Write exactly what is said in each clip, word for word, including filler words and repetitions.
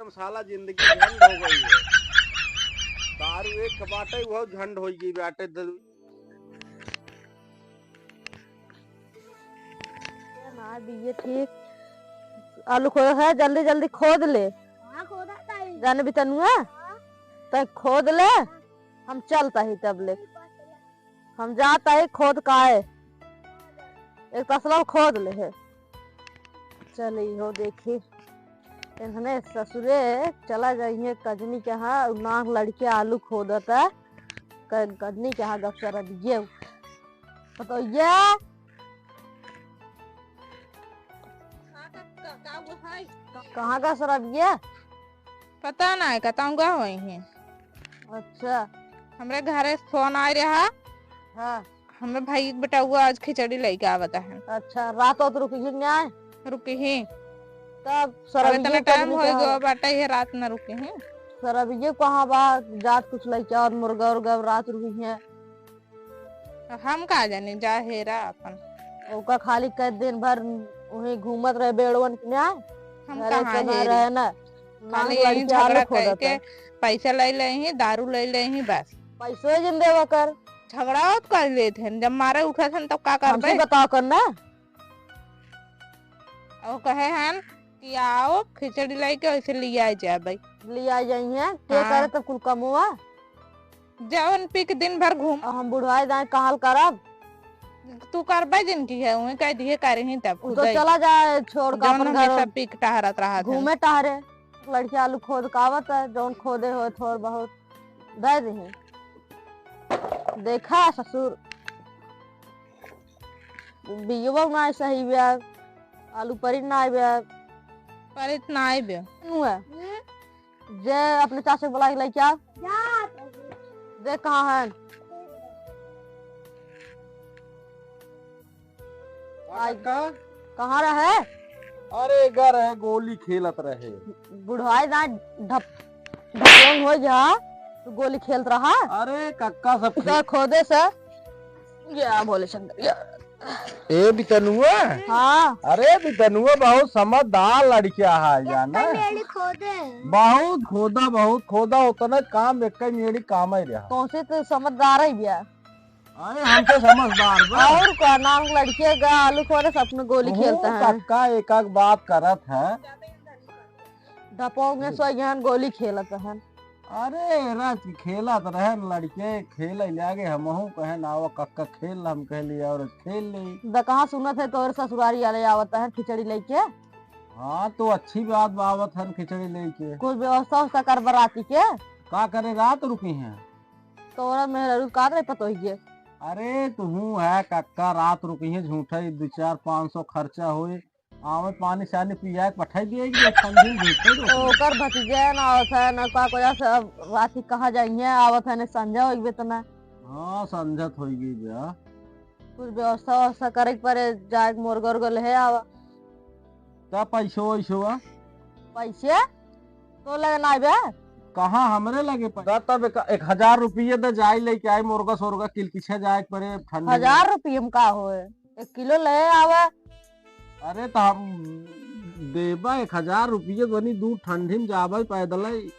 धर्मशाला जिंदगी झंड हो गई है। दारू एक बाटे, वो झंड हो गई बाटे। दल- ना बीए ठीक। आलू खोद है, जल्दी जल्दी खोद ले। हाँ, खोदा ताई। जाने बितनुआ? हाँ। तै खोद ले, हम चलता ही तब ले। हम जाता ही खोद काए। एक तसला खोद ले है। चल इहो देखी। इन्हने ससुरे चला जाइए कजनी के यहाँ, नाक लड़के आलू खोदता। क-, कजनी के यहाँ गप सरबिए। पतोहिया। कहाँ का सरबिया? पता ना है, कतहूँ गए होई हैं। अच्छा। हमरे घरे से फोन आए रहा। हाँ। हमरे भाई के बेटउआ आज खिचड़ी लइके आवत है। अच्छा, रात होत रुकी ही न्याय? रुकी ही। तब अब सरबिये इतना टाइम कजनी हो के गवा बाटे, ये रात न रुकी ही। सरबिये कहाँ बा, जात कुछ लइके और मुर्गा उर्गा रात रुकी है। हम का जानी, जा हेरा अपन। ओका खाली कई दिन भर वहीं घूमत रहे बेड़वन के न्याय। हम घरे कहाँ से ना हेरी? रहे ना। खाली नाक यहीं लड़के आलू झगड़ा खोदत करके है। पैसा ले ले ही, दारू ले ले ही बस। पैसो जिन देवा कर। झगड़ा होत कर लेत हन, जब मारे उठत हन तब का हमसे करबे? बताओ कर ना। और कहे हन कि आओ खिचड़ी लेके वैसे लिया जाए भाई। लिया जाइए, के हाँ। करे तब कुल कमुआ? जवन पी के दिन भर घूम। अब हम बुढ़वाई दाएं कहाल करब? तू करबे जिनकी है, उहे कह दिए करे ही तब उ तो खुदे। चला जाए छोड़ के जवन अपन हमेशा घर पी के टहरत रहत है। घूमे टहरे। लड़किया आलू खोद कावत है, जौन खोदे होए थोड़ बहुत दे दही। देखा ससुर, बियवा ना सही बा, आलू परित ना आइबे। परित ना आइबे। नुआ। हम्म? जे अपने चाचा के बुला के लेके आ। जा। देख कहाँ है? का आई, कक्का? कहाँ रहे? अरे, गर रहे, गोली खेलत रहे। बुढ़वाई ना ढप-, ढपोंग हो जा, तो गोली खेलत रहा। अरे, कक्का सब तो खेल- खोदे से। या भोले शंकर, या। ए बितनुआ? हाँ। अरे बितनुआ बहुत समझदार लड़किया है, जाना? मेरी खोदे। बहुत खोदा, बहुत खोदा, उतना काम एक ही मेरी काम ही रहा। कौन से तो समझदार है भैया? अरे हम तो समझदार बा। और का नाम लड़के का आलू खोदे, सपने गोली ओहो, खेलता है। कक्का एक एक बात करत है। ढपोंग में सो यहाँ गोली खेलत है। अरे रात की खेलत रहे न लड़के, खेल लागे, हमहू कहे ना, "आवा कक्का खेल ला", हम कहली, "और खेल ले।" द कहाँ सुनत है तोर ससुरारी वाले आवत है खिचड़ी लेके? हाँ, तो अच्छी बात बा, आवत है खिचड़ी लेके। कुछ व्यवस्था उवस्था कर बराती के? का करे, रात रुकी हैं? तोरा मेहरारू का रहे पतोहिए? अरे, तुहू है कक्का, रात रुकी हैं, झूठा ही दो चार पाँच सौ खर्चा होए। आवे पानी सानी पिया के पठाई दिए, एक ठंडी में झूठे रहो। तो ओकर भतीजे ना आवत है, ना का कोई से अब रात की कहाँ जाइए, आवत है, ना संझा हो गई तो ना। हाँ, संझा तो हो गई बे। कुछ व्यवस्था व्यवस्था करे के पड़े, जाए के मुर्गा उर्गा ले आवा। का पैसो वैसो बा? पैसे? तो लगे ना बे? कहाँ हमरे लगे पैसा? तब एक, एक हजार रुपये दे, जाए लेके आए मुर्गा सोर्गा, किलकिछे जाए के पड़े, ठंडी में। हजार रुपये में का होए? एक किलो ले आवा। अरे, तो हम देबा एक हजार रुपये, बनी दूर ठंडी में जाबे पैदल ही।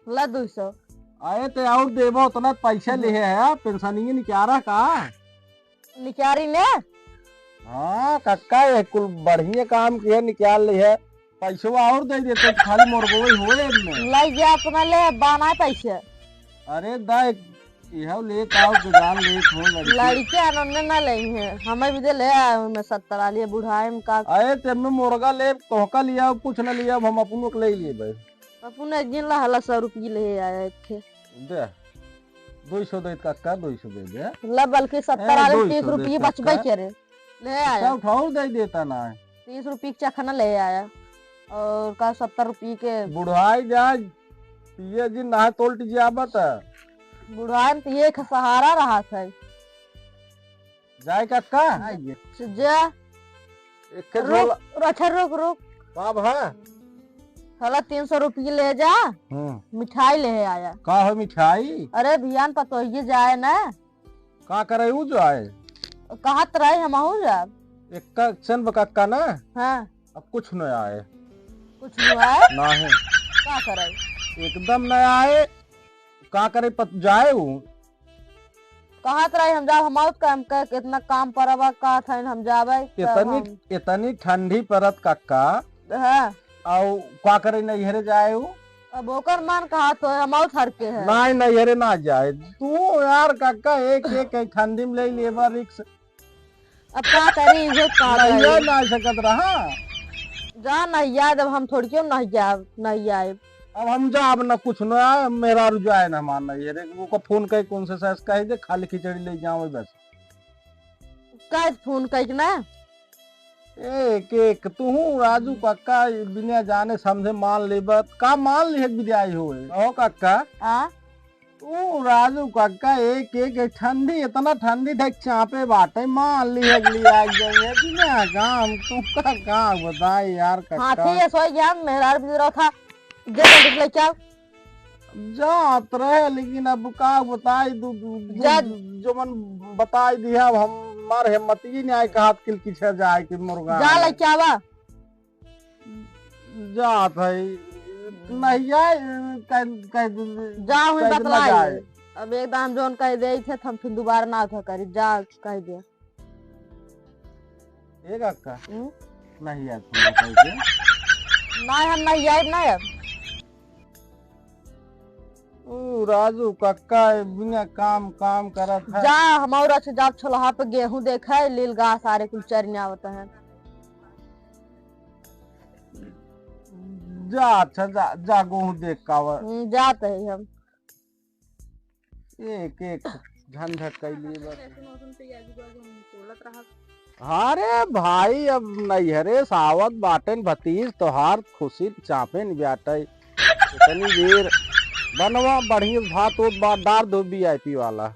ला दो सौ। अरे, तो और देबा, उतना पैसा ले है, पेंशनिये निकारा का? निकारी ने? हाँ, कक्का, ये कुल बढ़िया काम किया, निकाल ले है। पैसवा और दे देते, खाली मोरगोई होए में। ले जा अपना ले, बाना पैसे। अरे दा, एक इहो लेत आओ, जुगाड़ लेत हो लड़की। लड़के आनंद ना ले हैं, हमें भी दे ले आए, मैं सत्तर आ लिए, बुढ़ाए में का। अरे ते में मोरगा ले, तोहका लिया, कुछ ना लिया, हम अपनों के ले लिए भाई। अपने एक दिन ला हला सौ रुपये ले आया एक ठे। दे, दो सौ दे कक्का, दो सौ दे दे। ला बल्कि सत्तर ए, आ ले, दो सौ तीस रुपये दे बचबे कक्का। करे। ले आया। सब ठाउर दे देता ना है। तीस रुपये के चखना ले आया। और का सत्तर रुपये के। बुढ़ाई जाए, पिए जी नहा तोल्ट जाबत। बुढ़ाई में तो ये एक सहारा रहा था। जाए कक्का? आइए। से जा। एक के रुक, झोला। अच्छा, रुक, रुक। का भा? साला तीन सौ रुपये ले जा, हम्म। मिठाई ले आया। का हो मिठाई? अरे भियान पतोहिए जाए ना। का करे उ जाए? कहत रहे हमहू जाब। एक का सन बा कक्का ना? हाँ। अब कुछ न आए। कुछ न आए? नाही। का करे? एकदम न आए। का करे, पत-, जाए उ। कहत रहे हम जाब, हम आउत काम कर, इतना काम परवा का था, हम जाबे, तब इतनी, हम इतनी ठंडी परत कक्का। हाँ। अउ का करे नैहरे जाए उ? अब ओकर मन कहा तो हम आउत हर के है। नाही, नैहरे ना जाए। तू यार कक्का एक, एक, एक ठंडी में ले लेबा रिक्स। अब का करी, इहे का नहिया करी? ना सकत रहा। जा नहिया, जब हम थोड़ी क्यों नहीं जाब, नहीं आए। अब हम जाब ना कुछ ना, मेहरारू जाए ना हमार नैहरे। ओका फोन कइ कौन से सास कह दे, खाली खिचड़ी ले जाओ बस। कह फोन कइ के ना। एक, एक, तू राजू कक्का बिना जाने समझे मान लेबत, का मान लिहे बिदाई होए। ओ कक्का। आ? ओ राजू कक्का, एक, एक, एक ठंडी, इतना ठंडी देख चापे बाटे, मान लिहे के लिए आ गए, बिना काम, तू का, का बताई यार कक्का। हाथी ये सोई गया, मेहरारू भी रहा था, जे जल्दी से लेके आओ। जात रहे, लेकिन अब का बताई, दू, दू, दू, जा। जो मन बताई दिया, अब हमार हिम्मत ही नहीं आई, कहा किल किछे जाए कि मुर्गा जा आए। लेके आवा। जात है, नहीं आए, कह, कह, जा, हुई कह बतलाई। जाए। अब एकदम जोन कह दे थे, हम फिर दोबारा ना था करी, जा कह दे। ए कक्का, हम्म? नहीं यार, सुनो कह के। नहीं, हम नहीं आए, नहीं अब। ऊ राजू कक्का बिना काम, काम करत है। जा, हम और अच्छा जाब छोलहा पे गेहूं देखे, लील गा सारे कुल चरने आवत हैं। जा, अच्छा, जा, जा, गेहूं देख का आवा। हम्म, जात है हम। एक, एक झंझट कैली बस। ऐसे मौसम पे ये आजू बाजू हम बोलत रहब। अरे भाई, अब नैहरे से आवत बाटेन भतीज तोहार, खुशी चापे न बाटे। इतनी देर बनवा बढ़िया भात ओत बात डार दो VIP वाला।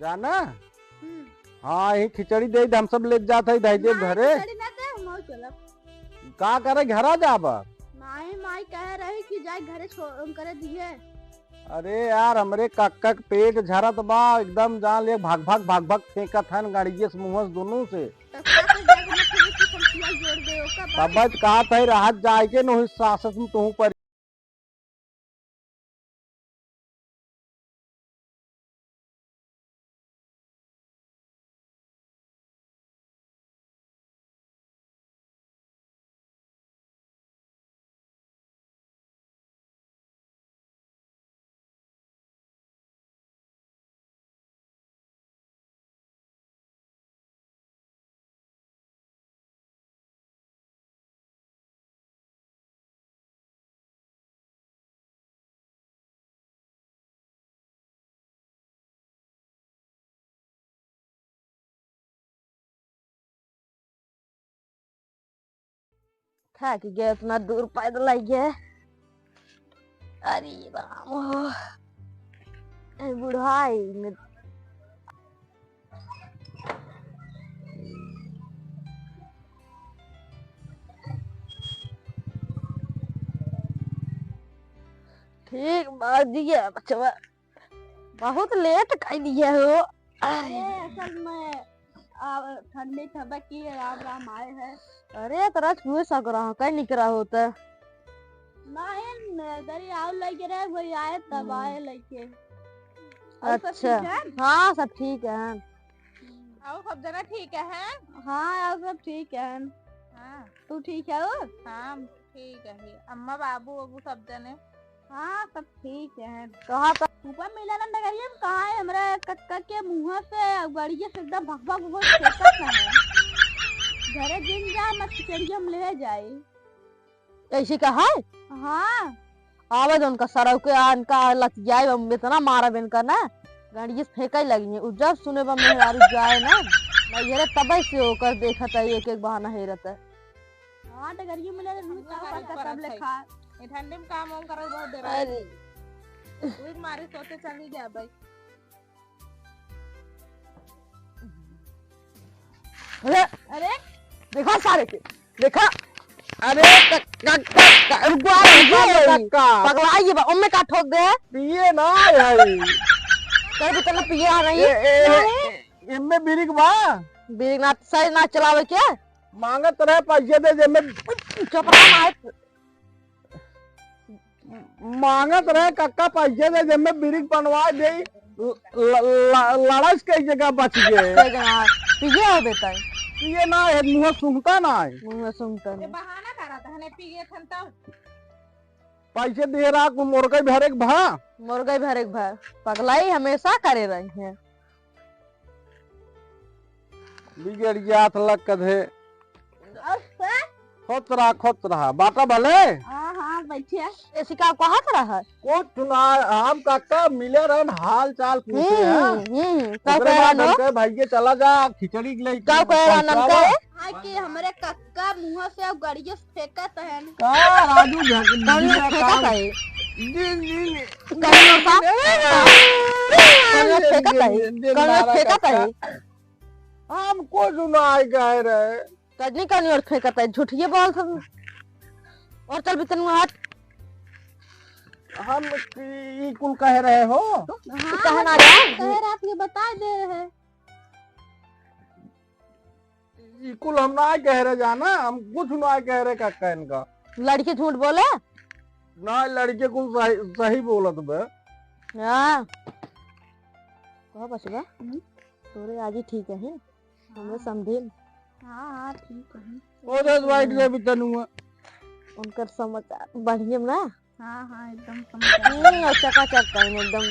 जाना? हम्म। हाँ, यही खिचड़ी दे दे, हम सब ले जात है, दे दे ना, घरे। खिचड़ी ना दे, हम और चलब। का करे, घरा जाबा? माई, माई कह रही कि जाए घरे छोड़, हम करे दिए। अरे यार, हमरे कक्का के पेट झरत बा, एकदम जान ले, भग भग, भग भग फेंकत हन गड़िए से, मुंह से, दोनों से। तो का कर जाए, हम फिर कुछ हम सिया जोड़ दे, ओका बाद तब कहा था, राहत जाए के नोही सासत में तुहूं पर। थाक गए, इतना दूर पैदल आई गए। अरे राम हो, ए बुढ़ाई में। ठीक बात दिया बचवा, बहुत लेट कर दिया हो। अरे, असल में आ, ठंडी थबक की राम राम आए है। अरे, तोरा छुए सक रहा, कहीं निकरा होता। नहीं, न, दरी आउर लइके रहे, वही आए, तब हम्म। आए लइके। और सब अच्छा। ठीक है? हाँ, सब ठीक है। और सब जना ठीक है? हाँ, और सब ठीक है। हाँ। तू ठीक है हो? हाँ, ठीक है। अम्मा, बाबू, बाबू सब जने? हाँ, सब ठीक है। कहाँ पर? ऊपर मिला ना डगरिया में, कहाँ है? हमरा कक्का के मुँह से, गड़िया से एकदम भक भक भक फेंकत है। घरे जिन जा, मत खिचड़िया में ले जाई। ऐसे कहा है? हाँ। आवे दो उनका सरऊ के, आ, इनका लतियाए बा, इतना मारा बा इनका ना, गड़िया से फेंके लगी है। उ जब सुने बा मेहरारू जाए ना, नैहरे तबे से ओकर देखत है, एक एक बहाना हेरत है। हाँ, डगरिया में ले, हम लोग का का पता कब ले खा। ये ठंडी में काम वाम करे बहुत डराए। अरे। वही मारे सोते चली जाए भाई। अरे, अरे। देखा सारे के, देखा। अरे, क-, क-, क-, क-, रुको, आ, रुको, रुको, रुको। पगला ये बा, ओमे का ठोक दे? पिए ना भाई। कह भी तने पिए आ नहीं। ए, ए, ए, नहीं। ए, एमे बिरिक बा। बिरिक ना, सही ना चलावे के। मांगत रहे पैसे दे, जेमे चुप रहा, मार। मांगत रहे कक्का पैसे दे, जेमे बिरिक बनवा दे, ल-, ल-, ल-, लड़ाई के जगह बच गए। के जगह पिए हो बेटा? पिए ना है, मुंह सूंघता ना है। मुंह सूंघता ये ना। बहाना करत हने, पिए थन तब। पैसे दे रहा को मुर्गे भरे के भा। मुर्गे भरे के भा। पगलाई हमेशा करे रही है। बिगड़ जात लग कधे। अच्छा। खोत रहा, खोत रहा। बाटा भले? हाँ, हाँ, बैठिया। ऐसी का कहत रहा? कुछ ना, हम काका मिले रहन, हाल चाल पूछे हैं। हम्म, हम्म, का ओकरे कह रहा बाद हम लो? कहे, "भैया चला जा, खिचड़ी ले का कह रहा पहुंचावा।" ननका है? हाँ, कि हमरे कक्का मुंह से अब गड़िया फेंकत हन। का राजू झक-, कौन झक-, फेंकत है? दिन, दिन, कौन दिन, सा? दिन, कौन दिन, फेंकत है? दिन, दिन, कौन मारा फेंकत है? कक्का। हम कुछ ना आए कह रहे। कजनी कौन और फेंकत है? झूठिए बोल सब। और चल बितनुआ हट। हम ई कुल कह रहे हो? हाँ, कहे ना हम रहा? कह रहे, आप ये बता दे रहे हैं। ई कुल हम ना कह रहे जाना, हम कुछ ना कह रहे कक्का इनका। लड़के झूठ बोले? ना, लड़के कुल सही, सही बोलत बे। हाँ। कहो बचवा, हम्म? तोरे आजी ठीक है, हमरे हाँ। समझे न? हाँ, हाँ, ठीक है। ओ दस बाइट दे बितनुआ। उनकर समाचार बढ़िया ना? हाँ, हाँ, एकदम समझ आ गया। हम्म, और चकाचक टाइम एकदम।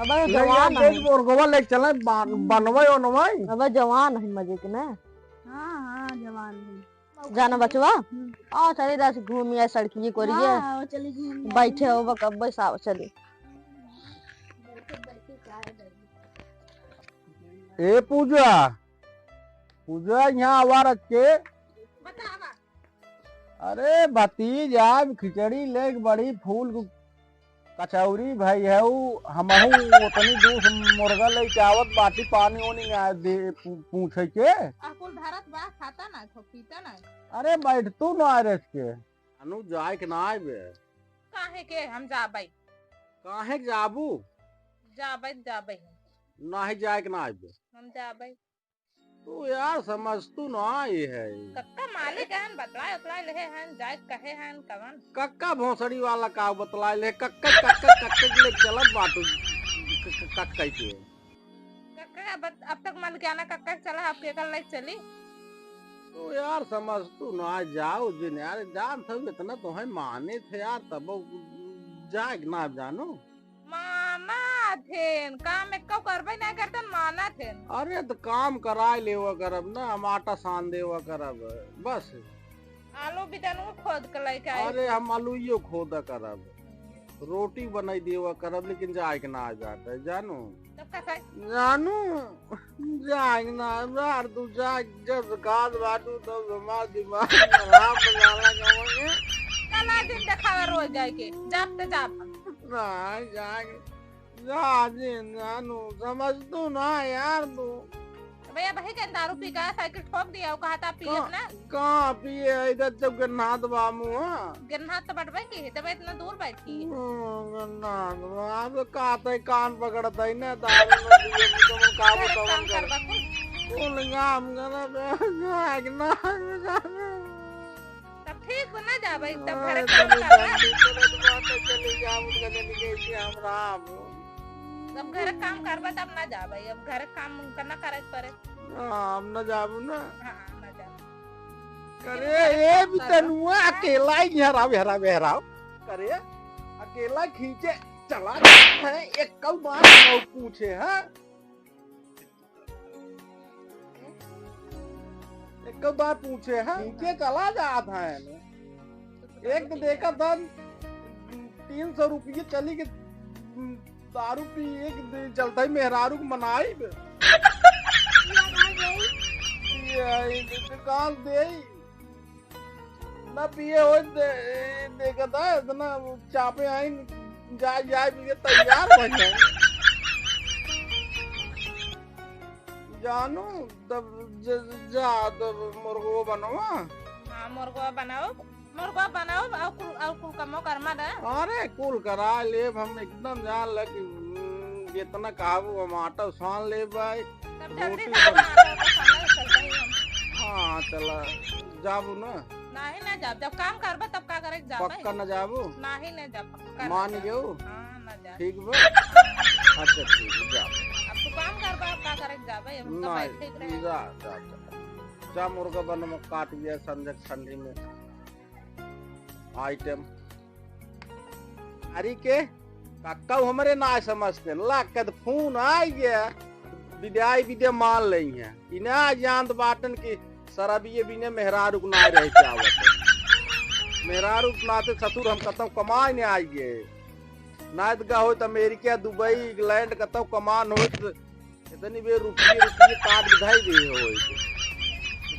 अब नहीं, जवान अब है। देख, मुर्गवा लेके चले, बन-, हम्म। बनवाई, वनवाई। अब जवान है मजे के ना। हाँ, हाँ, जवान है। जाना बचवा? हम्म। आ, चली दस घूमी आए सड़किए कोरिए। हाँ, चली घूमी आए। बैठे हो, बक-, अब बस आओ, चली। ए पूजा, पूजा, यहाँ आवा रख के। बतावा। अरे भतीज, आज खिचड़ी लेके बड़ी फूल कचौरी भई है, उ हमहू ओतनी दूर से मुर्गा लेके आवत बाटी, पानी ओनी ना दे पू-, पूछे के। आ कुल धरत बा, खाता ना, खो पीता ना। अरे बैठ तू ना रह के। अनु जाए के ना आए बे। काहे के हम जाबै? काहे के जाबू? जाबै, जाबै। नाही जाए के ना आए बे। हम जाबै। तू यार समझ तू ना आई है। कक्का मालिक हन, बतलाए उतलाए लेहे हन, जाए कहे हन, कवन? कक्का भोसड़ी वाला का बतलाए ले, कक्का, कक्का, कक्का के ले चलत बाटू, क-, क-, कक्का के। कक्का अब, अब तक मालिक आना कक्का के चला, अब केकर ले चली? तू यार समझ तू ना जाओ जिन यार, जान सब इतना तो है माने थे यार, तब जाए ना जानो। माना थेन, काम एक्को करबे ना करतन, माना थेन। अरे, त काम कराए लेवा करब ना, हम आटा सान देवा करब, बस। आलू बिदनुआ खोद के लेके आई। अरे, हम आलूइयो खोदा करब, रोटी बनाई देवा करब, लेकिन जाए के ना जात है, जानो। तब का खाई? जानो, जाए ना, यार, तू जा, जब काज बाटू, तब हमार दिमाग खराब हो जाला, कहेंगे। चला दिन देखावा रोज जाए के, जाब त जाब। ना, जाए, जा दिन, जानो, समझ तू ना, यार, तू। भैया, भाई जन दारू पी के साइकिल ठोक दिया, वो कहा था पियत कहाँ, ना। कहाँ पिए, इधर जब गन्नाथ बामू, हाँ। गन्नाथ तो बटबे की है, तब इतना दूर बैठी है। हम्म, गन्नाथ बामू, अब कहते कान पकड़ते ही ना, दारू में पिए, तो मन काबू करे तो काम मन करे। करबा कुल। कुल काम करबे, जाए के ना, जाए। तब ठीक बा, ना जाबे, तब घरे अरे, काम तनी करबा। जल्दी करे तो बात है, चली जाओ, उनका जल्दी कैसे हम रहा अब। जब घरे काम करबा, तब ना जाबे, अब घरे काम उनका ना करे के पड़े। हाँ, हम ना जाबू ना। हाँ, ना जाबे। करे, लेकिन घरे ए काम करबा। बितनुआ, हाँ? अकेला ही हराव, हराव, हराव। करे, अकेला खींचे चला जाता है, एक कल बार लोग पूछे, हाँ? एक बार पूछे, हाँ? पूछे चला जात है। एक तो देखा था, तीन सौ रुपये चली के दारू पी, एक दे-, चलता ही मेहरारू के मनाई बे। ये आई, दुकान दे। ना पिए हो दे-, देखा था, इतना चापे आई, जा, जा, पिए तैयार हो जाए। जानो, तब ज-, जा, तब मुर्गो बनवा। हाँ, मुर्गो बनाओ। मुर्गा बनाओ, और कुल, और कुल कमो करमा दे। अरे, कुल करा लेब हम, एकदम जान ल कि, हम्म, जितना कहबू हम आटा सान लेब भाई। तब जल्दी रोटी से बना। आटा उटा साना चलता ही हम। हाँ, चला। जाबू ना? नाही, ना जाब। जब काम करबा तब का करे के जाबा? पक्का ना जाबू? नाही, ना जाब, पक्का ना जाब। मान गयो? हाँ, ना जाब। ठीक बा। अच्छा, ठीक है, जा। अब तू काम करबा, अब का करे के जाबा? ये हम तो नाही, बैठे ही रहे। जा, जा, जा। जा, मुर्गा बन में काट दिया संजय ठंडी में। आइटम। अरे के, कक्का हमरे ना समझते, ला कद फोन आइ गया, विद्या विद्या मान लेइ है। इना जानत बाटन कि शराबिये बिने मेहरारू के ना रहे के आवत है। मेहरारू के नाते ससुर हम कतौ कमाए ने आइ गए। ना त गा होत अमेरिका, दुबई, इंग्लैंड कतौ कमान होत, इतनी बेर रुपये, रुपये काट के धई दे होई।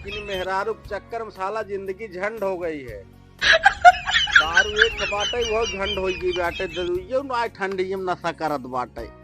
लेकिन मेहरारू के चक्कर में साला जिंदगी झंड हो गई है। दारू एक बाटे, वो झंड होई गई बाटे। दरुइयो ना ठंडी में नशा करत बाटे।